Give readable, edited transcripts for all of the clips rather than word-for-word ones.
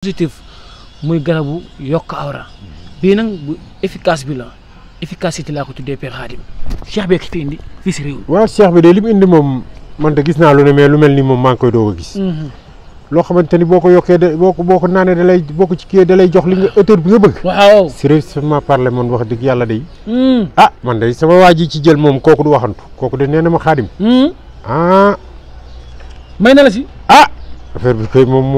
positif muy garabu yokk awra bii nag bu efficace bi la efficacité laa ko tuddee Père Khadim cheikh bi fi indi fii si réew. waaw cheikh bi de li mu indi moom man de gis naa lu ne mais lu mel ni moom maa ngi koy doog a gis. loo xamante ni boo ko yokkee de boo ko naanee da lay boo ko ci kii da lay jox li nga hauteur bi nga bëgg. waaw sérieusement parler man wax dëgg yàlla day. man de sama waa ji ci jël moom kooku du waxantu kooku de nee na ma Khadim. may na la si. affaire bi kay moom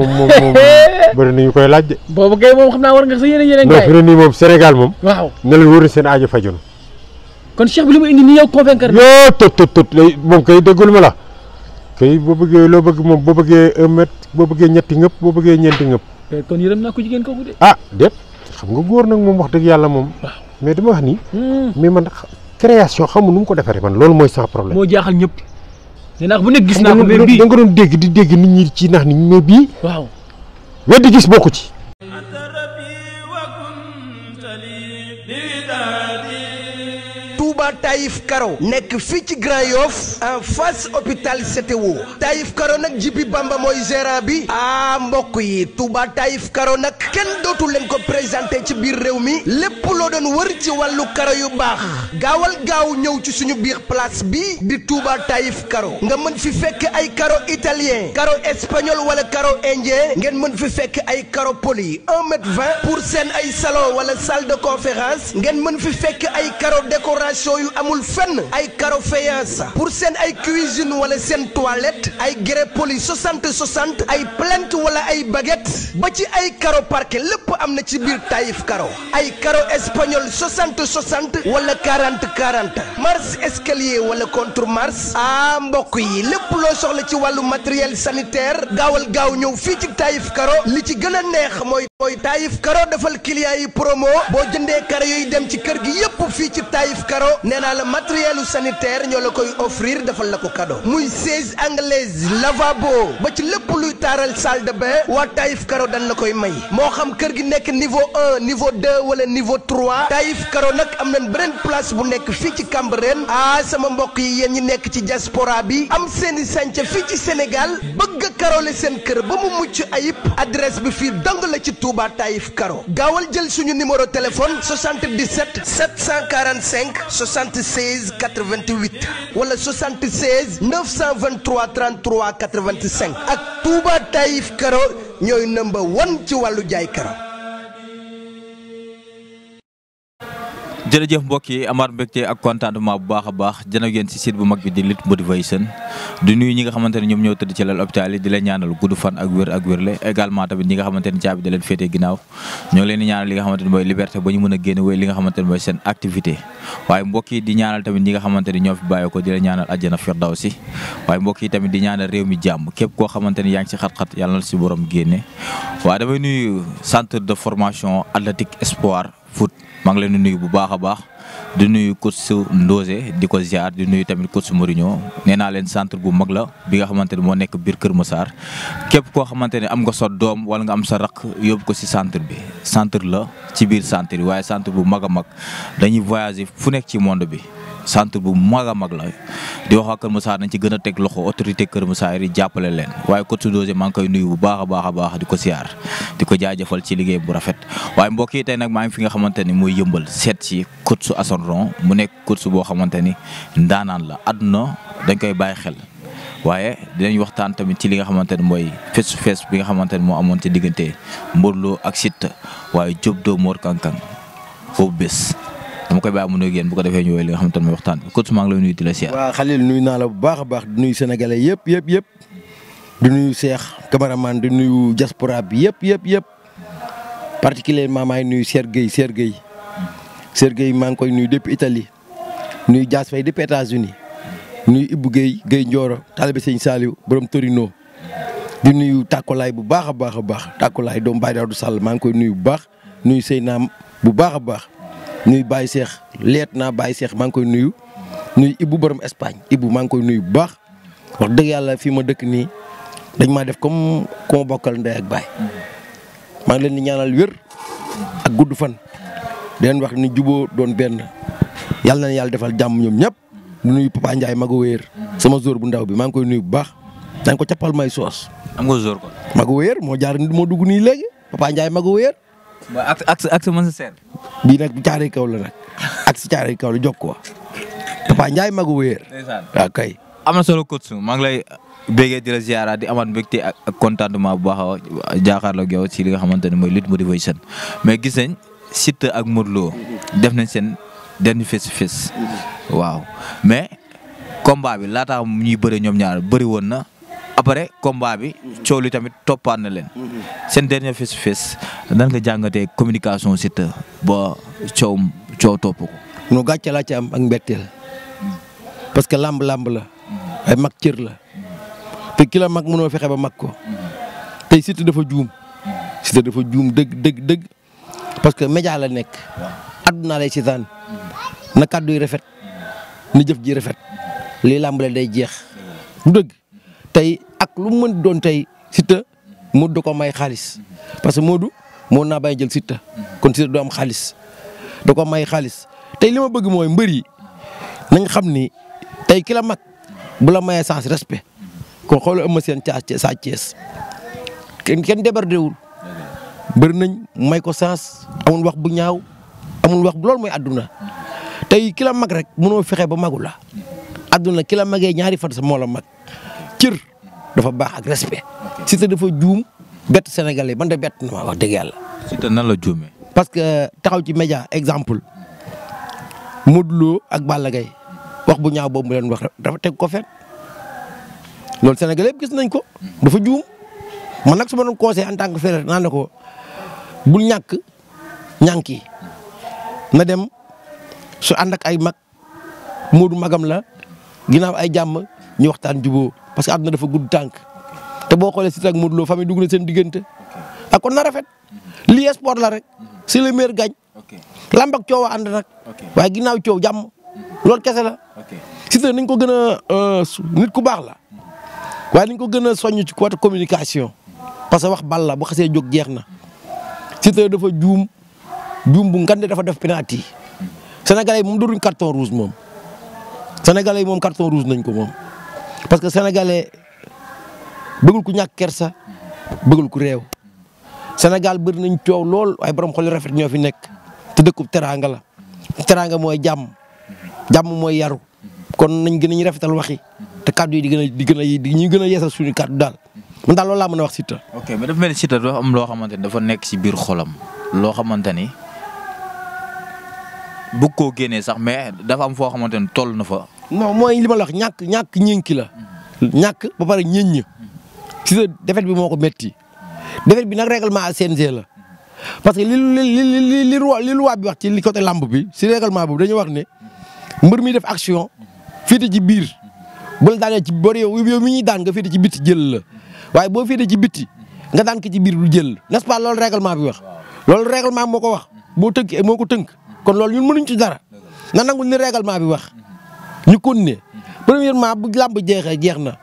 bëri nañu koy laaj de. boobu kay moom xam naa war nga sa yeneen non fi ne nii moom Sénégal moom. waaw ne leen wóor na seen aajo faju na. kon cheikh bi li mu indi nii yow convaincre na. yoo tot lay moom kay déggul ma la. kay boo bëggee loo bëgg moom boo bëggee 1 mètre boo bëggee ñetti ngëpp boo bëggee ñeenti ngëpp. kon yërëm naa ko jigéen kooku de. déet xam nga góor nag moom wax dëgg yàlla moom. waaw mais dama wax nii. mais man création xamu nu mu ko defaree man loolu mooy sans problème. moo jaaxal ñëpp. nee naa bu nekk gis naa ko mais bii da nga doon dégg di dégg nit ñi ci nax ni mais bii. waaw weddi gis bokku ci. Touba Taïf Karo nekk fii ci Grand Yoff en face hôpital CTO Taïf Karo nag Jibi Bamba mooy gérant bi mbokk yi Touba Taïf Karo nag kenn dootu leen ko présenté ci biir réew mi lépp loo doon wër ci wàllu karo yu baax gaawal gaaw ñëw ci suñu biir place bi di Touba Taïf Karo nga mën fi fekk ay karo italien karo espagnol wala karo indien ngeen mën fi fekk ay karo poli 1,20 m pour seen ay salon wala salle de conférence ngeen mën fi fekk ay karo décoration yu amul fenn ay karo faïence pour seen ay cuisine wala seen toilette ay grès poli 60 ay plinthe wala ay baguette ba ci ay karo parquet lépp am na ci biir Taïf Karo ay karo espagnol 60 wala 40 marche escalier wala contre marche mbokk yi lépp loo soxla ci wàllu matériel sanitaire gaawal gaaw ñëw fii ci Taïf Karo li ci gën a neex mooy Taïf Karo defal client yi promo boo jëndee karo yooyu dem ci kër gi yépp fii ci Taïf Karo nee naa la matériel sanitaire ñoo la koy offrir defal la ko cadeau muy siège anglaise lavabo ba ci lépp luy taaral salle de bain waa Taïf Karo dañ la koy may moo xam kër gi nekk niveau 1 niveau 2 wala niveau 3 Taïf Karo nag am nañ beneen place bu nekk fii ci Cambérène sama mbokk yi yéen ñi nekk ci diaspora bi am seeni sànca fii ci Sénégal bëgg a karole seen kër ba mu mucc ayib adresse bi fii dong la ci Touba Taïf Karo gaawal jël suñu numéro téléphone 77 745 76 88 wala 76 923 33 85 ak Touba Taïf Karo ñooy number 1 ci wàllu jaay karo. jërëjëf mbokk yi amaat mbégte ak contentement bu baax a baax jën ak yéen si site bu mag bi di Lutte Motivation di nuyu ñi nga xamante ne ñoom ñoo tëdd ci lal hôpital yi di leen ñaanal gudd fan ak wérle également tamit ñi nga xamante ne caabi da leen féetee ginnaaw ñoo leen di ñaanal li nga xamante ne mooy liberté ba ñu mën a génn wéy li nga xamante ne mooy seen activité waaye mbokk yi di ñaanal tamit ñi nga xamante ne ñoo fi bàyyee ko di leen ñaanal àjjana firdawsi waaye mbokk yi tamit di ñaanal réew mi jàmm képp koo xamante ne yaa ngi si xat-xat yàlla na si borom génne waaye damay nuyu centre de formation athlétique espoir foot maa ngi leen di nuyu bu baax a baax di nuyu coach Ndose di ko ziar di nuyu tamit coach Mourinho nee naa leen centre bu mag la bi nga xamante ne moo nekk biir Kër Massar képp koo xamante ne am nga sa doom wala nga am sa rakk yóbbu ko si centre bi centre la ci biir centre yi waaye centre bu mag a mag dañuy voyager fu nekk ci monde bi centre bu mag a mag la di wax waa Kër Massar nañ ci gën a teg loxo autorité Kër Massar yi jàppale leen waaye coach Ndose maa ngi koy nuyu bu baax a baax di ko ziar di ko jaajëfal ci liggéey bu rafet waaye mbokk yi tey nag maa ngi fi nga xamante ni mooy Yëmbal seet si coach Assane Ron mu nekk coach boo xamante ni ndaanaan la àdduna dañ koy bàyyi xel waaye dinañ waxtaan tamit ci li nga xamante ni mooy face to face bi nga xamante ni moo amoon ci diggante Modou Lo ak Siteu waaye Diop doo Mor Kankang foofu bés dama koy bàyyi mu nuyu yéen bu ko defee ñëwee li nga xamante ni mooy waxtaan bi coach maa ngi lay nuyu di la siyaar. waaw Khalil nuyu naa la bu baax a baax di nuyu sénégalais yëpp di nuyu Cheikh cameraman di nuyu diaspora bi yëpp particulièrement maa ngi nuyu Sergueï maa ngi koy nuyu depuis Italie nuyu Dias Faye depuis États-Unis nuyu Ibou Guèye Ndioro taalibe Sëñ Saliou borom Torino di nuyu Takolaay bu baax a baax Takolaay doomu Baye Daouda Sall maa ngi koy nuyu bu baax nuyu Seynaam bu baax a baax nuyu Baye Cheikh Baye Cheikh maa ngi koy nuyu Ibou borom Espagne Ibou maa ngi koy nuyu bu baax wax dëgg yàlla fii ma dëkk nii dañ maa def comme ku ma bokkal ndey ak baay maa ngi leen di ñaanal wér ak gudd fan di leen wax ni juboo doon benn yàlla na yàlla defal jàmm ñoom ñëpp di nuyu Papa Ndiaye mago wéer sama jour bu ndaw bi maa ngi koy nuyu bu baax dañ ko cappal may soos. am nga jour ko. mago wéer moo jaar moo dugg nii léegi. Papa Ndiaye magu wéer. ak mën sa seer. bii nag caaree kaw la nag ak si caaree kaw la jóg quoi Papa Ndiaye magu wéer. waaw kay. am na solo coach maa ngi lay béggee di la ziara di amaat mbégte ak contentement bu baax a jàkkaarloo ak yow ci li nga xamante ne mooy Lutte Motivation mais gis nañ Siteu ak Modou Lo def nañ seen dernier face to face waaw mais combat bi laataa ñuy bëre ñoom ñaar bëri woon na après combat bi coow li tamit toppaat na leen seen dernier face to face nan nga jàngatee communication Siteu ba coow topp ko. no gàcce laa ci am ak mbetteel parce que lamb la ay mag cër la te ki la mag mënoo fexe ba mag ko tey Siteu dafa juum dëgg parce que média la nekk adduna lay seetaan na kàddu yi rafet na jëf ji rafet lii lamb la day jeex du dëgg tey ak lu mu mën doon tey Siteu Modou da ko may xaalis parce que Modou moo naa bay jël Siteu kon Siteu du am xaalis da ko may xaalis tey li ma bëgg mooy mbër yi nañ xam ni tey ki la mag bu la mayee sens respect kon xoolal ëmma seen Sa Thiès kenn débordé wul bëri nañ may ko sens amul wax bu ñaaw amul wax bu loolu mooy adduna tey ki la mag rek mënoo fexe ba magu la adduna ki la magee ñaari fan sa moo la mag cër dafa baax ak respect Siteu dafa juum bett Sénégalais man de bett na ma wax dëgg yàlla. Siteu nan la juumee. parce que taxaw ci média exemple Modou Lo ak Balla Gaye wax bu ñaaw boobu mu leen wax dafa teg ko fen loolu Sénégalais yëpp gis nañ ko dafa juum man nag su ma doon conseil en tant que frère naan na ko bul ñànki na dem su ànd ak ay mag Modou magam la ginnaaw ay jàmm ñu waxtaan juboo parce que àdduna dafa gudd tànk te boo xoolee Siteu ak Modou Lo famille dugg na seen diggante ak kon na rafet lii sport la rek c'est le meilleur gagne lamb ak coow a ànd nag waaye ginnaaw coow jàmm loolu kese la Siteu nañ ko gën a nit ku baax la waaye nañ ko gën a soññ ci côté communication parce que wax bal la bu xasee jóg jeex na Siteu dafa juum bu ngande dafa def penalty Sénégalais yi moom duruñ carton rouge moom Sénégalais yi moom carton rouge nañ ko moom parce que Sénégalais bëggul ku ñàkk kersa bëggul ku réew Sénégal bëri nañ coow lool waaye borom xol rafet ñoo fi nekk te dëkkub teraanga la teraanga mooy jàmm mooy yaru kon nañ gën a rafetal waxi te kàddu yi di gën a yeesal suñu kàddu daal man daal loolu laa mën a wax Siteu. ok mais dafa mel ni Siteu dafa am loo xamante ni dafa nekk ci biir xolam loo xamante ni bëgg koo génnee sax mais dafa am foo xamante ni toll na fa. non mooy li ma la wax ñàkk ñénki la ñàkk ba pare ñeññ Siteu defet bi moo ko métti defet bi nag règlement CNG la parce que li loi bi wax ci li côté lamb bi si règlement boobu dañuy wax ne mbër mi def action féete ci biir bu la daanee ci bor yow mi ñuy daan nga féete ci bitti jël la waaye boo féete ci bitti nga daan ko ci biir du jël n'est-ce pas loolu règlement bi wax loolu règlement moo ko wax moo ko tënk kon loolu ñun mënuñ ci dara na nangul ni règlement bi wax ñu continuer premièrement bu lamb jeexee jeex na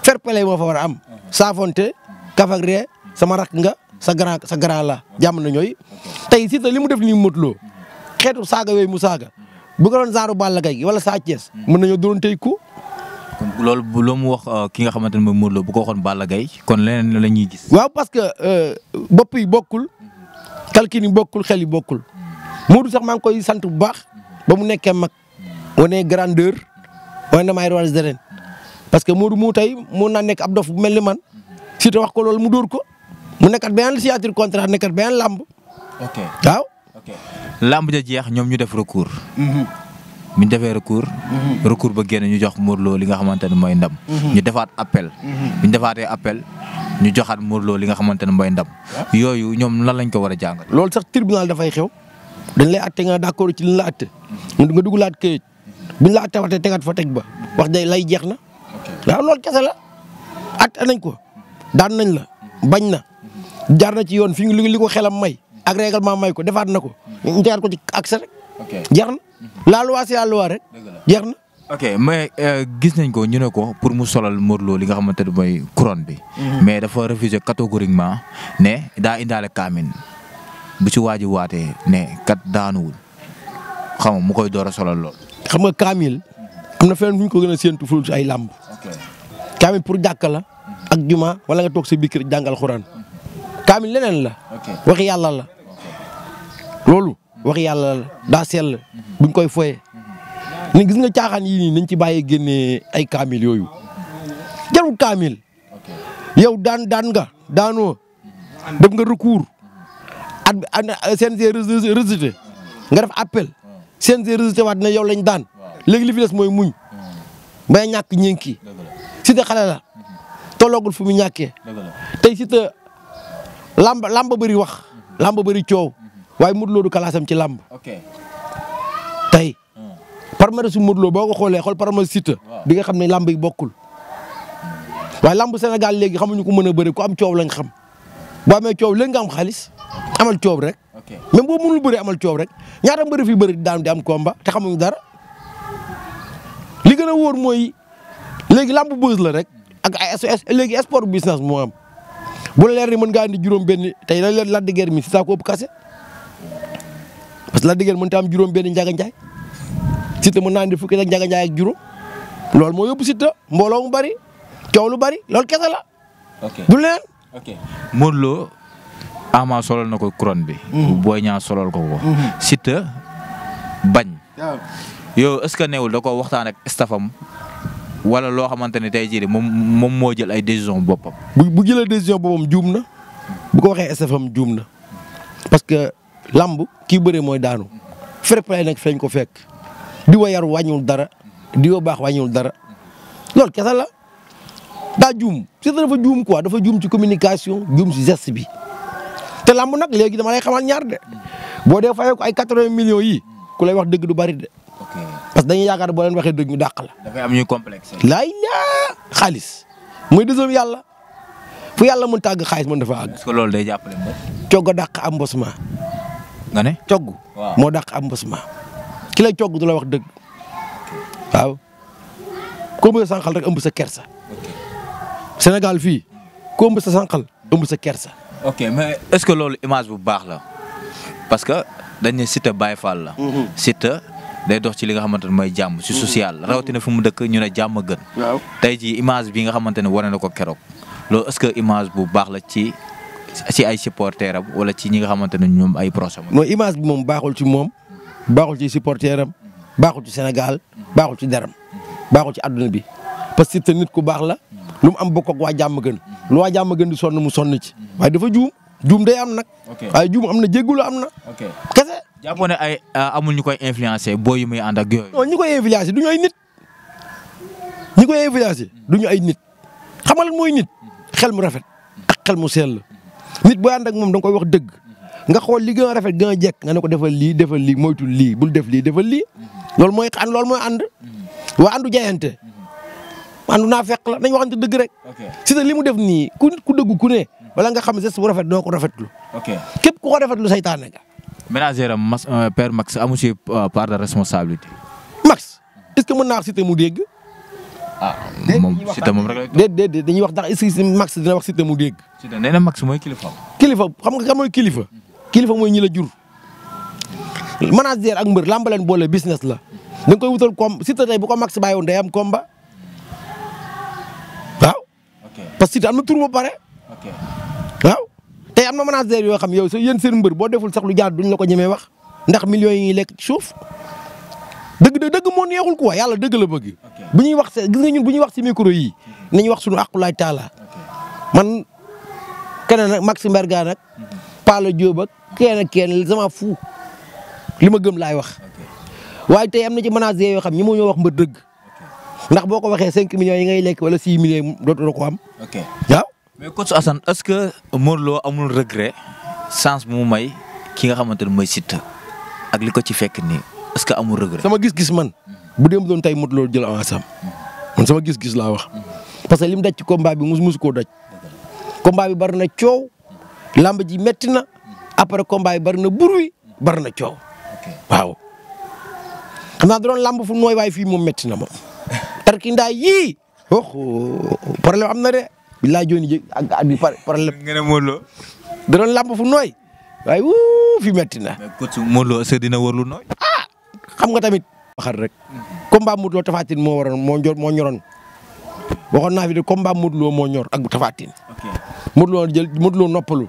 fair play moo fa war a am saafonte kaf ak ree sama rakk nga sa grand la jàmm na ñooy tey Siteu li mu def nii Modou Lo xeetu saaga yooyu mu saaga bu ko doon genre Balla Gaye wala Sa Thiès mën nañoo doon tey ko. kon loolu bu loo mu wax ki nga xamante ne mooy Modou Lo bu ko waxoon Balla Gaye kon leneen la ñuy gis. waaw parce que bopp yi bokkul calcul yi bokkul xel yi bokkul Modou sax maa ngi koy sant bu baax ba mu nekkee mag wane grandeur wane na may roi des arènes parce que Modou mu tey mun naa nekk ab dof bu mel ni man Siteu wax ko loolu mu dóor ko mu nekkat benn signature contrat nekkat benn lamb. ok waaw. ok lamb ja jeex ñoom ñu def recours. bu ñu defee recours. recours ba génn ñu jox Modou Lo li nga xamante ne mooy ndam. ñu defaat appel. bu ñu defaatee appel ñu joxaat Modou Lo li nga xamante ne mooy ndam. yooyu ñoom lan lañ ko war a jàngal. loolu sax tribunal dafay xew dañ lay atte nga d'accord ci li la atte nga dugalaat këyit buñ la atte waxte tegaat fa teg ba wax day lay jeex na. waaw loolu kese la atte nañ ko daan nañ la bañ na jaar na ci yoon fi li ko xelam may ak règlement may ko defaat na ko ñu tegaat ko ci accès rek. jeex na la loi c'est la loi rek jeex na. ok mais gis nañ ko ñu ne ko pour mu solal Modou Lo li nga xamante ne mooy couronne bi. mais dafa refuser catégoriquement ne daa indaale kaamin bu ci waaj waatee ne kat daanuwul xam nga mu koy door a solal lool. xam nga kaamil am na feneen fu ñu ko gën a séentu ful ay làmb. kaamil pour jàkka la ak juma wala nga toog sa biir kër jàngal xuraan kaamil leneen la. waxi yàlla la. loolu waxi yàlla la daa sell buñ koy foyee. ni gis nga caaxaan yii nii nañ ci bàyyee génnee ay kaamil yooyu jarul kaamil. yow daan nga daanoo def nga recours CNG rejeté nga def appel CNG rejeté waat na yow lañ daan léegi li fi des mooy muñ bay ñàkk ñénki Siteu xale la tolloogul fu mu ñàkkee tey Siteu lamba bëri wax lamba bëri coow waaye Modou Lo du kalaasam ci lamb tey palmarès su Modou Lo boo ko xoolee xool palmarès Siteu di nga xam ne lamb yi bokkul waaye lamb Sénégal léegi xamuñu ko mën a bëri ku am coow lañ xam boo amee coow léegi nga am xaalis amal coow rek même boo mënul bëri amal coow rek ñaata mbëri fi bëri daan di am combat te xamuñu dara li gën a wóor mooy léegi lamb buzz la rek ak ay léegi sport business moo am bu la leer ni mën ngaa indi juróom-benn tey la leen Lac de Guiers mi si saa ko ëpp kase parce que Lac de Guiers mën ta am juróom-benn Ndiaga Ndiaye Siteu mën naa indi fukki ak Ndiaga Ndiaye ak juróom loolu moo yóbbu Siteu mbooloo mu bari coow lu bari loolu kese la. du leen. Modou Lo Ama solol na ko couronne bi. Boy Niang solol ko ko. Siteu bañ. yow est-ce que newul da ko waxtaan ak staffam wala loo xamante ne tey jii moom moo jël ay décision boppam. bu jëlee décision boppam juum na bu ko waxee staffam juum na parce que lamb kii bëree mooy daanu fair play nag fi lañ ko fekk di wa yar wàññiwul dara di wa baax wàññiwul dara loolu kese la daa juum Siteu dafa juum quoi dafa juum ci communication juum ci geste bi te lamb nag léegi dama lay xamal ñaar de boo dee fayee ko ay 80 millions yi ku lay wax dëgg du bari de. parce que dañuy yaakaar boo leen waxee dëgg ñu dàq la. dafay am ñuy complexe. laay xaalis mooy deuxième yàlla fu yàlla mën tàgg xaalis mën dafa àgg. est-ce que loolu day jàppale mbër. cogg a dàq am mbosement. nga ne. cogg moo dàq am mbosement. ki lay cogg du la wax dëgg. waaw. ko ëmb sa sànqal rek ëmb sa kersa. Sénégal fii ko ëmb sa sànqal ëmb sa kersa. ok mais est-ce que loolu image bu baax la parce que dañ ne Siteu Baye Fall la. Siteu day dox ci li nga xamante ne mooy jàmm ci social rawatina fu mu dëkk ñu ne jàmm gën. waaw tey jii image bi nga xamante ne wane na ko keroog loolu est-ce que image bu baax la ci ay supporters am wala ci ñi nga xamante ne ñoom ay proches am. mooy image bi moom baaxul ci moom baaxul ci supporters am baaxul ci Sénégal baaxul ci deram baaxul ci àdduna bi parce que Siteu nit ku baax la lu mu am bokk ak waa jàmm gën lu waa jàmm gën di sonn mu sonn ci waaye dafa juum day am nag. waaye juum am na jéggulu am na. kese. jàppoo ne ay amul ñu koy influencer booy yu muy ànd ak yooyu. non ñi koy influencer du ñu ay nit ñi koy influencer du ñu ay nit xamal mooy nit xel mu rafet ak xel mu sell nit booy ànd ak moom da nga koy wax dëgg nga xool li gën a rafet gën a jekk nga ne ko defal lii moytul lii bul def lii defal lii loolu mooy ànd waa àndu jayante àndu naa fekk la nañ waxante dëgg rek. Siteu li mu def nii ku nit ku dëgg ku ne wala nga xam geste bu rafet doo ko rafetlu. képp ku ko rafetlu saytaane nga. ménagère am père Max amu ci part de responsabilité. Max est-ce que mën naa wax Siteu mu dégg. moom Siteu moom rek la. déedéet dañuy wax ndax est-ce que Max dina wax Siteu mu dégg. Siteu nee na Max mooy kilifa. kilifa xam nga kan mooy kilifa. kilifa mooy ñi la jur. ménagère ak mbër làmb leen boole business la. da nga koy wutal com Siteu tey bu ko Max bàyyiwoon day am combat. waaw. parce que Siteu am na tur ba pare. waaw. tey am na manager yoo xam yow yéen seen mbër boo deful sax lu jaar duñ la ko ñemee wax ndax millions yi ñuy lekk ci suuf dëgg moo neexul quoi yàlla dëgg la bëgg. bu ñuy wax gis nga ñun bu ñuy wax ci micro yi nañu wax suñu aqulaay taala man keneen nag Max Mbergane nag Pala Diop ak kenn sama fu li ma gëm laay wax waaye tey am na ci manager yoo xam ñi moo ñoo wax mbër dëgg ndax boo ko waxee 5 millions yi ngay lekk wala 6 millions dootoo ko am. waaw. mais coach Assane est-ce que Modou Lo amul regret chance bu mu may ki nga xamante ne mooy Siteu ak li ko ci fekk nii est-ce que amul regret. sama gis-gis man bu dem doon tey Modou Lo jël avance am man sama gis-gis laa wax parce que li mu daj ci combat bi musu koo daj combat bi bari na coow lamb ji metti na après combat bi bari na bruit bari na coow waaw xam naa da doon lamb fu nooy waaye fii moom metti na moom tarkindaa yii problème am na de. billaay jooni ak bi problème. nga ne Modou Lo. da doon lamb fu nooy waaye wuu fi metti na. mais coach Modou Lo est-ce que dina wër lu nooy. xam nga tamit. waxal rek combat Modou Lo Tapha Tine moo ñoroon waxoon naa fi de combat Modou Lo moo ñor ak Tapha Tine. ok Modou Lo noppalu.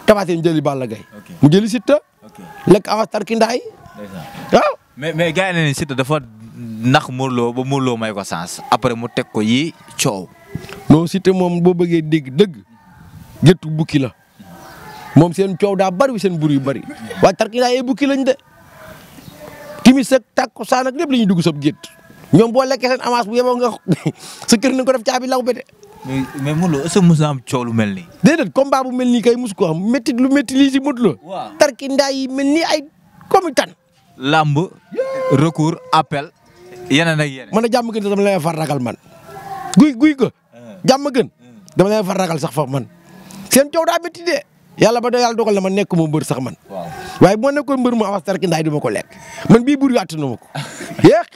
Tapha Tine jëli Balla Gaye. mu jëli Siteu. lekk avance tarkindaay. waaw. mais gars yi ne Siteu dafa nax Modou Lo ba Modou Lo may ko sens après mu teg ko yi coow. non Siteu moom boo bëggee dégg dëgg géttu bukki la moom seen coow daa bari seen bur yu bari waaye tarkindaay ay bukki lañ de timis ak takkusaan ak lépp la ñuy dugg sab gétt ñoom boo lekkee seen avance bu yeboo nga sa kër na ko def caabi law be de. mais Modou Lo est-ce que mos na am coow lu mel nii. déedéet combat bu mel nii kay mus ko am métti lu métti lii si Modou Lo. waaw tarkindaay yi mel nii ay comme tan. lamb recours appel yeneen ak yeneen. man a jàmm gën dama lay far ragal man guy ko jàmm gën dama lay far ragal sax fa man seen coow daa métti de yàlla ba yàlla dogal na ma nekk moo mbër sax man. waaw waaye bu ma nekkoon mbër mu avance tarkindaay du ma ko lekk man bii bur yu àtt na ma ko. yéex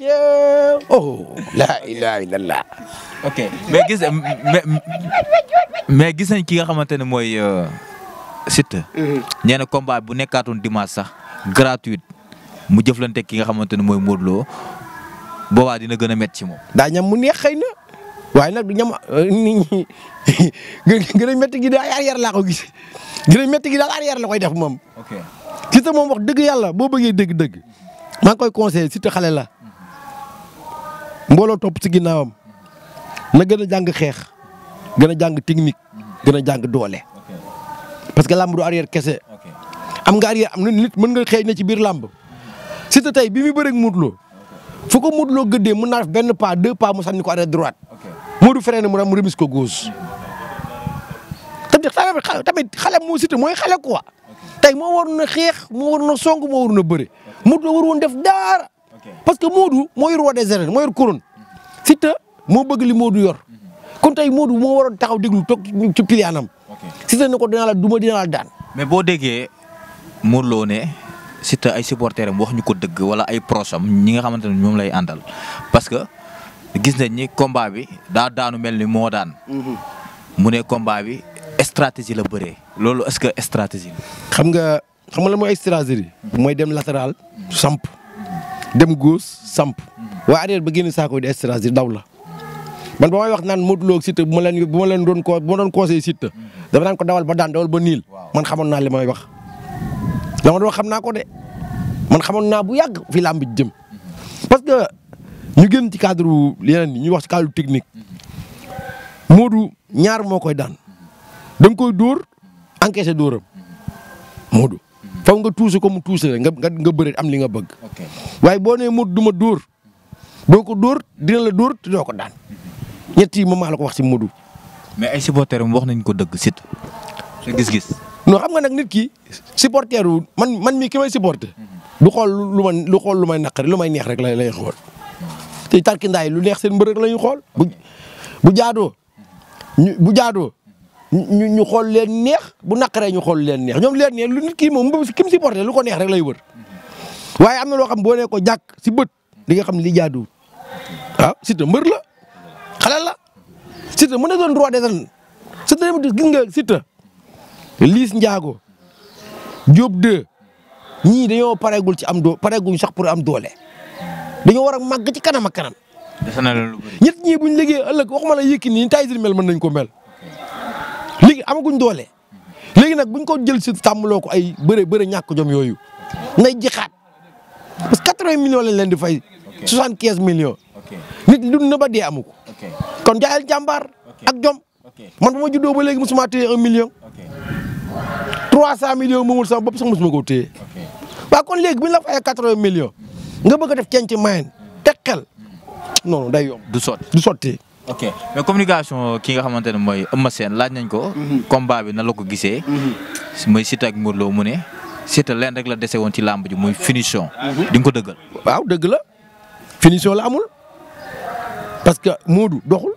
oh la ilaha illallah. ok mais gis nañ ki nga xamante ne mooy Siteu. ñee na combat bu nekkaatoon dimanche sax gratuite mu jëflante ki nga xamante ne mooy Modou Lo boobaa dina gën a métti ci moom. daa ñam mu neex xëy na waaye nag du ñam nit ñi gën a métti gi daal arrière laa ko gis gën a métti gi daal arrière la koy def moom. ok Siteu moom wax dëgg yàlla boo bëggee dëgg-dëgg maa ngi koy conseillé Siteu xale la mbooloo topp ci ginnaawam na gën a jàng xeex gën a jàng technique gën a jàng doole. parce que làmb du arrière kese. am nga arrière am na nit mën nga xëy na ci biir làmb Siteu tey bi muy bëreeg Modou Lo fu ko Modou Lo gëddee mën naa def benn pas 2 pas mu sànni ko arrière droite. Modou freiné mu remis ko gauche. tamit xale moo Siteu mooy xale quoi. tey moo waroon na xeex moo waroon na song moo waroon na bëre Modou Lo waroon def dara. parce que Modou mooy roi des arènes moo yor couronne Siteu moo bëgg li Modou yor kon tey Modou moo waroon taxaw déglu toog ci piliyaanam. Siteu ne ko dinaa la duma dinaa la daan. mais boo déggee Modou Lo ne Siteu ay supporters am wax ñu ko dëgg wala ay proches am ñi nga xamante ne ñoom lay àndal parce que gis nañ ni combat bi daa daanu mel ni moo daan. mu ne combat bi stratégie la bëree loolu est-ce que stratégie la. xam nga la mooy stratégie. mooy dem latéral samp dem gauche samp waaye arrière ba génn saako di stratégie daw la man ba may wax naan Modou Lo ak Siteu bu ma leen doon conseillé Siteu dama naan ko dawal ba daan dawal ba niil man xamoon naa li may wax. dama doon xam naa ko de man xamoon naa bu yàgg fi làmb jëm parce que ñu génn ci cadre yeneen ñu wax ci cadre technique Modou ñaar moo koy daan da nga koy dóor encaissé dóoram Modou faw nga tuuse ko mu tuuse nga bëre am li nga bëgg. waaye boo nee Modou du ma dóor doo ko dóor dina la dóor te doo ko daan ñett yi moom maa la ko wax ci Modou. mais ay supporters am wax nañ ko dëgg Siteu sa gis-gis. non xam nga nag nit ki supporter wu man mii ki may supporter du xool lu may naqari lu may neex rek lay xool te tarkindaay lu neex seen mbër rek la ñuy xool bu jaadoo ñu xool leen neex bu naqaree ñu xool leen neex ñoom leen neex lu nit ki moom ki mu supporter lu ko neex rek lay wër waaye am na loo xam boo nee ko jàkk si bët di nga xam ne li jaaduwul waaw Siteu mbër la xale la Siteu mën na doon roi des arènes Siteu gis nga Siteu Liss Ndiago Diop 2 ñii dañoo pareegul ci pareeguñ sax pour am doole dañoo war a màgg ci kanam ak kanam. defe naa lu bëri. ñett ñii buñ liggéey ëllëg waxuma la Yékini ni Tyson mel mën nañ ko mel léegi amaguñ doole léegi nag buñ ko jël si tàmmaloo ko ay bëre ñàkk jom yooyu nay jixaat parce que 80 millions lañ leen di fay. 75 millions. nit dund na ba dee amu ko. kon jaayal jàmbaar ak jom man bu ma juddoo ba léegi mosuma téye 1 million. 300 millions moomul sama bopp sax mosuma koo téye. waaw kon léegi bu ñu la fayee 80 millions nga bëgg a def ceeñ ci mayen teg xel non day yomb. du sotti du sotti. ok mais communication ki nga xamante ne mooy Eumeu Sène laaj nañ ko. combat bi na la ko gisee. mooy Siteu ak Modou Lo mu ne Siteu leen rek la dese woon ci làmb ji muy finition. di nga ko dëggal. waaw dëgg la finition la amul parce que Modou doxul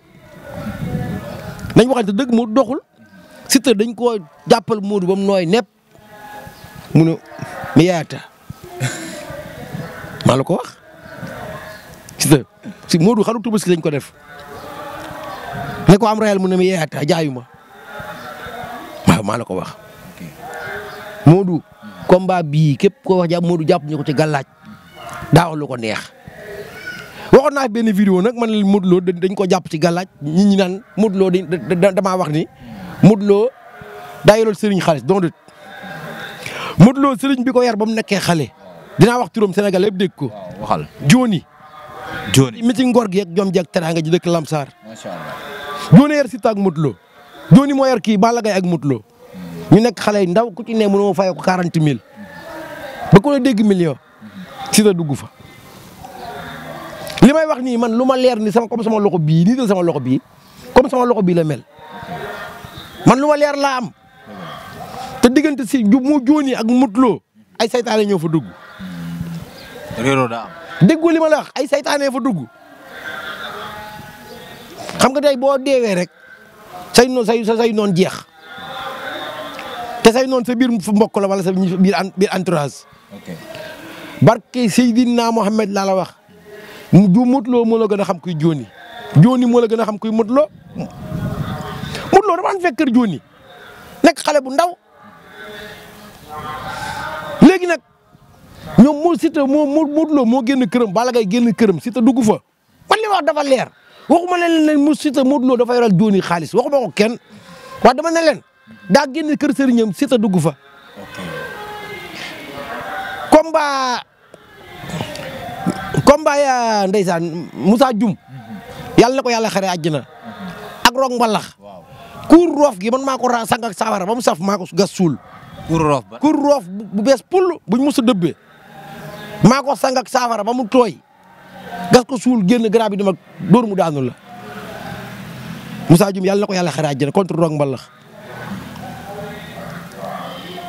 nañ waxante dëgg Modou doxul Siteu dañ koo jàppal Modou ba mu nooy nepp mu ne mi yaata maa la ko wax Siteu si Modou xaru Tabaski lañ ko def ne ko am réel mu ne mi yaata jaayuma waaw maa la ko wax Modou combat bii képp koo wax jàpp Modou jàpp ñu ko ci gàllaaj daa wax lu ko neex waxoon waxoon naa benn vidéo nag man la Modou Lo dañ ko jàpp ci gàllaaj nit ñi naan Modou Lo damaa wax ni Modou Lo daa yoroon sëriñ xaalis donc Modou Lo sëriñ bi ko yar ba mu nekkee xale dinaa wax turam Sénégal yëpp dégg ko. waxal Jooni. Jooni mi ci ngor gi ak jom jeeg teraanga ji dëkk Lamsar. macha allah. Jooni yar Siteu ak Modou Lo. Jooni moo yar kii Balla Gaye ak Modou Lo. ñu nekk xale yu ndaw ku ci ne mënoo fay ko 40 000 ba ko la dégg million Siteu dugg fa. li may wax nii man lu ma leer ni comme sama loxo bii nii de sama loxo bii comme sama loxo bii la mel man lu ma leer laa am te diggante si mu Jooni ak Modou Lo ay saytaane ñoo fa dugg. réeroo daa am. déggu li ma la wax ay saytaane fa dugg xam nga tey boo deewee rek say noon jeex te say noon sa biir mbokk la wala sa biir entourage. ok barke Seydina Mohamed laa la wax du Modou Lo moo la gën a xam kuy Jooni Jooni moo la gën a xam kuy Modou Lo Modou Lo dafa am fekk kër Jooni nekk xale bu ndaw léegi nag ñoom moo Siteu Modou Lo moo génn këram Balla Gaye génn këram Siteu dugg fa man li ma wax dafa leer waxuma leen ne mu Siteu Modou Lo dafa yoral Jooni xaalis waxuma ko kenn wax dama ne leen daa génn kër sëriñam Siteu dugg fa. combat ya ndeysaan Moussa Dioum yàlla na ko yàlla xare àjjana ak Rock Mbalax kuur roof gi man maa ko sang ak saafara ba mu saf maa ko gas suul. kuur roof bu bees pull buñ mos a dëbbee maa ko sang ak saafara ba mu tooy gas ko suul génn garab bi dama dóor mu daanu la Moussa Dioum yàlla na ko yàlla xare àjjana contre Rock Mbalax.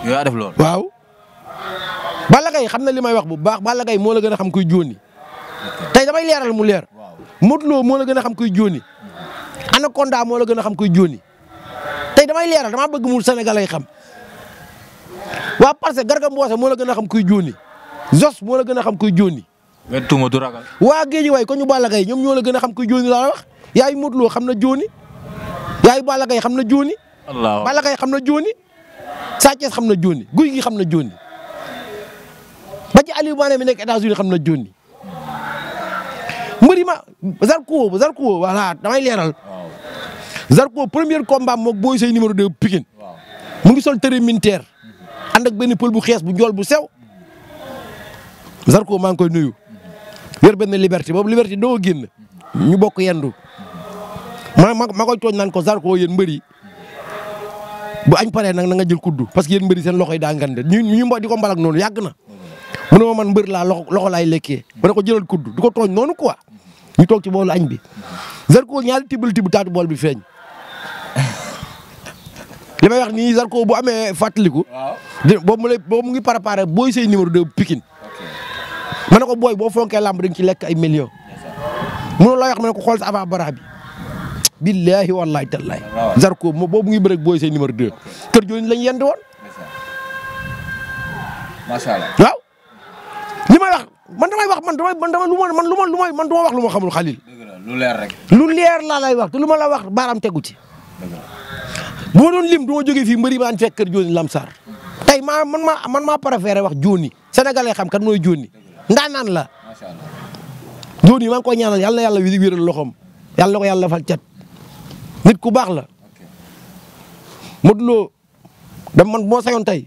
yow yaa def loolu. waaw. Balla Gaye xam na li may wax bu baax Balla Gaye moo la gën a xam kuy Jooni tey damay leeral mu leer Modou Lo moo la gën a xam kuy Jooni Anaconda moo la gën a xam kuy Jooni tey damay leeral damaa bëgg mu Sénégal ay xam waa parce que Garga Mbossé moo la gën a xam kuy Jooni Zos moo la gën a xam kuy Jooni. wet tuuma du ragal. waa géej waay ko ñu Balla Gaye ñoom ñoo la gën a xam kuy Jooni laa la wax yaay Modou Lo xam na Jooni yaay Balla Gaye xam na Jooni. Allah Balla Gaye xam na Jooni Sa Thiès xam na Jooni Gouye Gui xam na Jooni ba ci Aliou Mané mi nekk États-Unis xam na Jooni mbëri ma Zarko voilà damay leeral. Zarko premier combat moog Boy Sey numéro 2 Pikine mu ngi sol tëre militaire ànd ak benn pël bu xees bu njool bu sew Zarko maa ngi koy nuyu. yor benn liberté boobu liberté doo génn ñu bokk yendu ma koy tooñ naan ko Zarko yéen mbëri bu añ paree nag na nga jël kuddu parce que yéen mbëri seen loxo yi daa ngande ñu di ko mbalak noonu yàgg na. mu ne ma man mbër laa loxo laay lekkee ba ne ko jëlal kuddu du ko tooñ noonu quoi ñu toog ci boolu añ bi Zarko ñaari tibb taatu bool bi feeñ. li may wax nii Zarko bu amee fàttaliku. boobu mu ngi préparé Boy Sey numéro 2 Pikine. ma ne ko booy boo fonkee làmb dañ ci lekk ay millions. mënoo lay wax ma ne ko xool sa avant bara bi. billahi wallahi tallahi Zarko boobu mu ngi bëre ak Boy Sey numéro 2. kër Jooni lañ yendi woon. macha allah waaw. li may wax man damay wax man du ma wax lu ma xamul Khalil. lu leer rek. lu leer laa lay wax te lu ma la wax baaraam tegu ci. bu ma doon lim du ma jógee fii mbëri ma daan fekk kër Jooni Lamsar. tey man maa préféré wax Jooni sénégalais xam kan mooy Jooni ndaanaan la. macha allah Jooni maa ngi koy ñaanal yàlla na yàlla wéral loxoom yàlla na ko yàlla fal cat nit ku baax la. Modou Lo man moo sañoon tey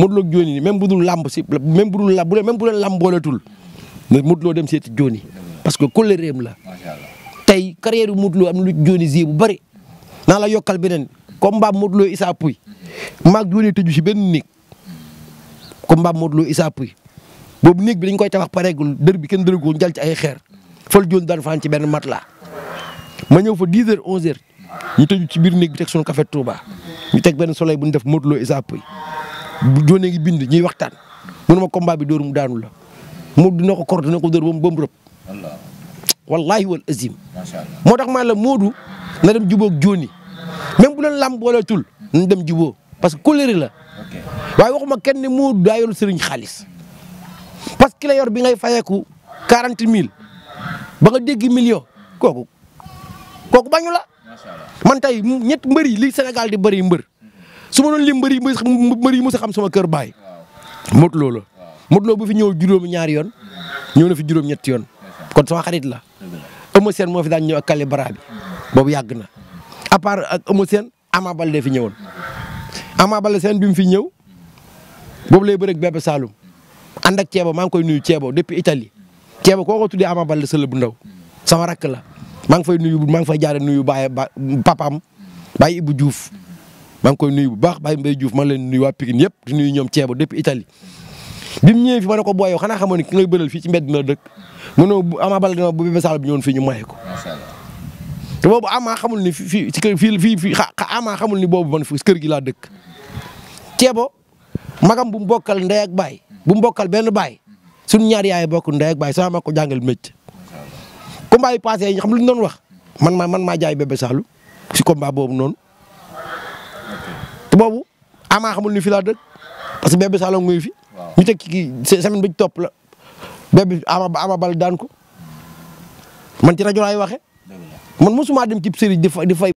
Modou Lo ak Jooni même bu dul làmb si même bu dul làmb booletul Modou Lo dem seeti Jooni parce que kóllëreem la. macha allah tey carrière Modou Lo am na lu Jooni zi bu bëri naa la yokkal beneen combat Modou Lo Issa Pouye maag Jooni tëju si benn néeg combat Modou Lo Issa Pouye boobu néeg bi dañ koy tabax pareegul dër bi kenn dërëgoo jal ci ay xeer fal Jooni daan faan ci benn matelas ma ñëw fa 10h 11h ñu tëju ci biir néeg bi teg sunu café Touba ñu teg benn soleil bu ñu def Modou Lo Issa Pouye bu Jooni ngi bind ñuy waxtaan mënuma combat bi dóor mu daanu la Modou dina ko kor dina ko dóor ba mu rëb wallahi wal azim moo tax maa la Modou na dem jubóog Jooni même bu leen lam booleetul nañ dem jubóo parce que colère la waaye waxuma kenn ne Modou daa yor sëriñ xaalis parce que ki la yor bi ngay fayeeku 40 000 ba nga dégg million kooku bañu la man tey ñett mbër yi li Sénégal di bëri mbër su ma doon lim mbër yi mos a xam sama kër baay Modou Lo la Modou Lo bu fi ñëw juróomi ñaari yoon ñëw na fi juróom ñetti yoon kon sama xarit la Eumeu Sène moo fi daan ñëw ak Kalibra bi boobu yàgg na à part ak Eumeu Sène Ama Baldé fi ñëwoon Ama Baldé seen bi mu fi ñëw boobu lay bëreeg Bébé Saloum ànd ak Ceebo maa ngi koy nuyu Ceebo depuis Italie Ceebo koo ko tuddee Ama Baldé sële bu ndaw sama rakk la maa ngi fay nuyu maa ngi fay jaare nuyu Baye papaam Baye Ibou Diouf maa ngi koy nuyu bu baax Baye Mbaye Diouf maa ngi leen nuyu waa Pikine yëpp di nuyu ñoom Ceebo depuis Italie bi mu ñëwee fi ma ne ko booy yow xanaa xamoon ni ki ngay bëral fii ci mbedd na dëkk mu ne Ama Baldé dama bu Bébé Saloum bi ñëwoon fii ñu maye ko te boobu Ama xamul ni fii ci kër fii Ama xamul ni boobu man fi kër gi laa dëkk Ceebo magam bu mu bokkal ndey ak baay bu mu bokkal benn baay suñu ñaar yaay bokk ndey ak baay sama ma ko jàngal métier combat yi passé yi xam lu ñu doon wax man maa jaay Bébé Saloum si combat boobu noonu te boobu Ama xamul ni fi laa dëkk parce que Bébé Saloum nguy fi ñu teg ci semaine bi ci topp la Bébé Ama Baldé daan ko man ci rajo laay waxe man mosuma dem ci sëriñ di fay